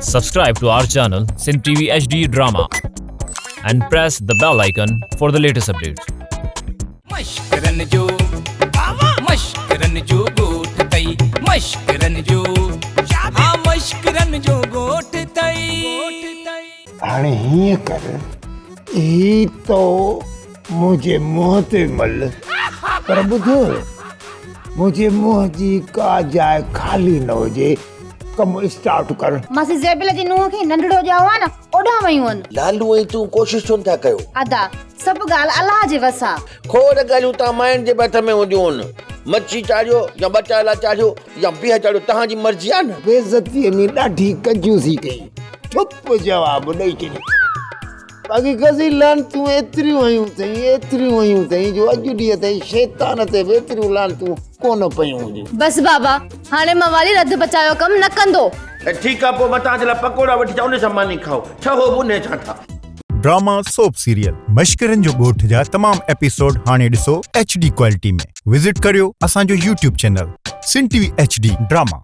Subscribe to our channel Sindh TV HD Drama and press the bell icon for the latest updates. مشڪرن جو مشڪرن جو ڳوٺ تئي مشڪرن جو ها مشڪرن جو ڳوٺ تئي. هاڻي هيئن ڪر، هي تو منهنجي منهن تي مل، پر ٻڌ، منهنجي منهن جي ڪا جاء خالي نه هجي، ڪم اسٽارٽ ڪر. ماسي زيبل جي نونهن کي ننڍڙو ڄائو آ نه، اوڏانهن ويون هن. لالو ۽ تون ڪوشش ڇو نٿا ڪيو؟ ادا، سڀ ڳالهه الله جي وس آ. کوڙ ڳالهيون تان ماين جي به هٿ ۾ هونديون هن. مڇي چاڙهيو يا ٻٽالا چاڙهيو يا بيهه چاڙهيو تهان جي مرضي آ نه. بيعزتيء ۾ ڏاڍي ڪنجوسي ڪئي. ٺپ جواب ڏئي ڇڏيو. باقي غزي لعنتون ايتريون هيون اٿئي، ايتريون هيون اٿئي جو اڄ ڏينهن تائين شيطان تي به ايتريون لعنتون ڪونه پيون هونديون. بس بابا، هاڻي موالي رڌ پچايو ڪم نه ڪندو. ٺيڪ آ پوء مان توهان جي لاء پڪوڙا وٺي اچان انهي سان ماني کائو. ٺهو به انهي سان ٿا. ڊراما سوپ سيريل مشڪرن جو ڳوٺ جا تمام ايپيسوڊ هاڻي ڏسو ايڇ ڊي ڪوالٽي ۾ وزٽ ڪريو اسان جو YouTube channel Sindh T V H D drama.